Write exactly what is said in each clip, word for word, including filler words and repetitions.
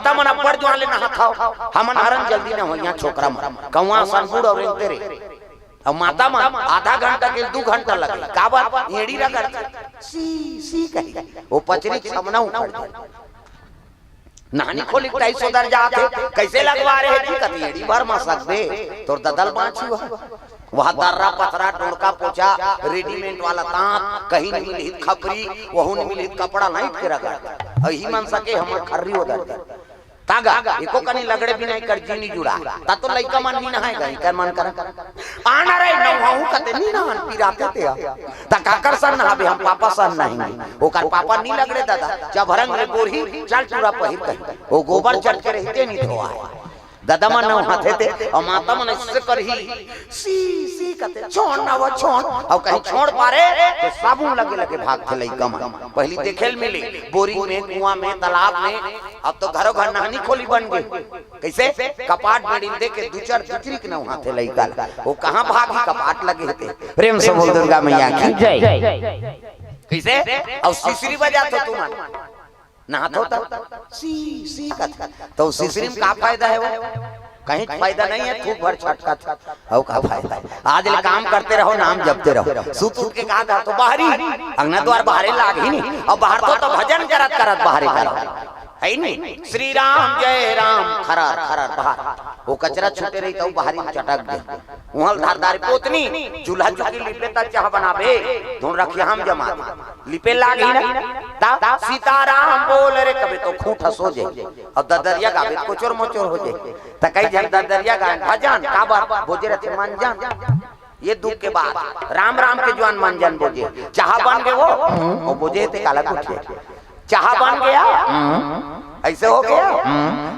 माता मन अब्बड़ जुआर ले नहात हव, हमन हरन जल्दी नहवइया छोकरा मन, कौआ असन बूड़ अउ रेंगते रे। अउ माता मन आधा घंटा के दू घंटा लगे, काबर? एड़ी रगड़थे, सी सी कही, ओ पचरी के समना उखड़ जाय। नहानी खोली के टाइस ओदर जात हे, कइसे लगवा रहे जी? कथे एड़ी भर म सकबे, तोर ददल बाँची हुआ। वह दर्रा पथरा, डोड़का पोछा, रेडीमेड वाला तांत, कहीं नहीं मिलही त खपरी, वहू नहीं मिलही त कपड़ा लाइट के रगड़। अही मन सके हमर खर्री ओदर दे। तागा, एको कनी लगड़े बिना एकर जी नी जुड़ा। ता तो लइका मन नी नहाय गा, एकर मन कर। आना रे, नहाहूँ कथे नी नहान, पिराते ते आ। ता काकर सन नहाबे, हम पापा सन नहाएंगे। ओकर पापा नी लगड़े दादा, जब रंग ले बोरही, चल टूरा पहिर कही। ओ गोबर चट के रहिते नी धोआय। ददा मन नहाथे ते, अउ माता मन अइसे करही, सी, सी कथे, "छोड़ ना वो, छोड़।" अउ कहीं छोड़ पारे, त साबुन लगे लगे भागथे लइका मन। पहिली देखे ल मिले, बोरिंग में, कुआं में, तालाब में, अब तो घरो घर नहानी खोली बन गे। कइसे? कपाट बेड़ी ल दे के दू चार दुचरी के नहाथे लइका ल। ओ कहाँ भागही, कपाट लगे हे ते। प्रेम से बोल दुर्गा मैया की जय। कइसे? अउ सिसरी बजाथो तुमन। नहाथो त सी, सी कथे। त ओ सिसरी म का फायदा हे वो? कहीं फायदा नहीं हे, थूक भर छटकत। अउ का फायदा? आज ले काम करते रहो, नाम जपते रहो। सुत उठ के कहा था तो बाहरी, अंगना द्वार बाहरे लागही नी। अउ बाहर तो, तो भजन करत करत बाहरे करो। हे नी? श्री राम जय राम, खरर, खरर, बाहर। ओ कचरा छूटे रही त ओ बाहरी म चटक दे। उहाँ ल धारदार पोतनी, चूल्हा चुकी लिपे त चाह बनाबे, धुन रखिया हम जमा दे। लिपे लागही ना, ता सीताराम बोल रे कबे तो खूंट हंस हो जाय। अउ ददरिया गाबे कोचोर मोचोर हो जाय। त कई झन ददरिया गाय भजन, काबर? बोजे रथे मंजन। ये दुख के बात, राम राम के जुआर मंजन बोजे। चाह बन गे वो, ओ बोजे ते काला कुछ। चाह बन गया, अइसे हो गया।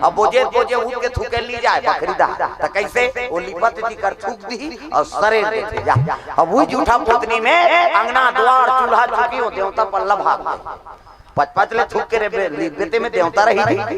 अब बोजे बोजे उठ के थूके ली जाय बखरी दा। त कइसे? ओ लिपत जी कर थूक दिही अउ सरेर देथे जा। अब उही जूठा पोतनी में अंगना द्वार चूल्हा चुकी ओ देवता पल्ला भाग गए। पचपच ले थूक के रे बे-, लिपते में देवता रही थी।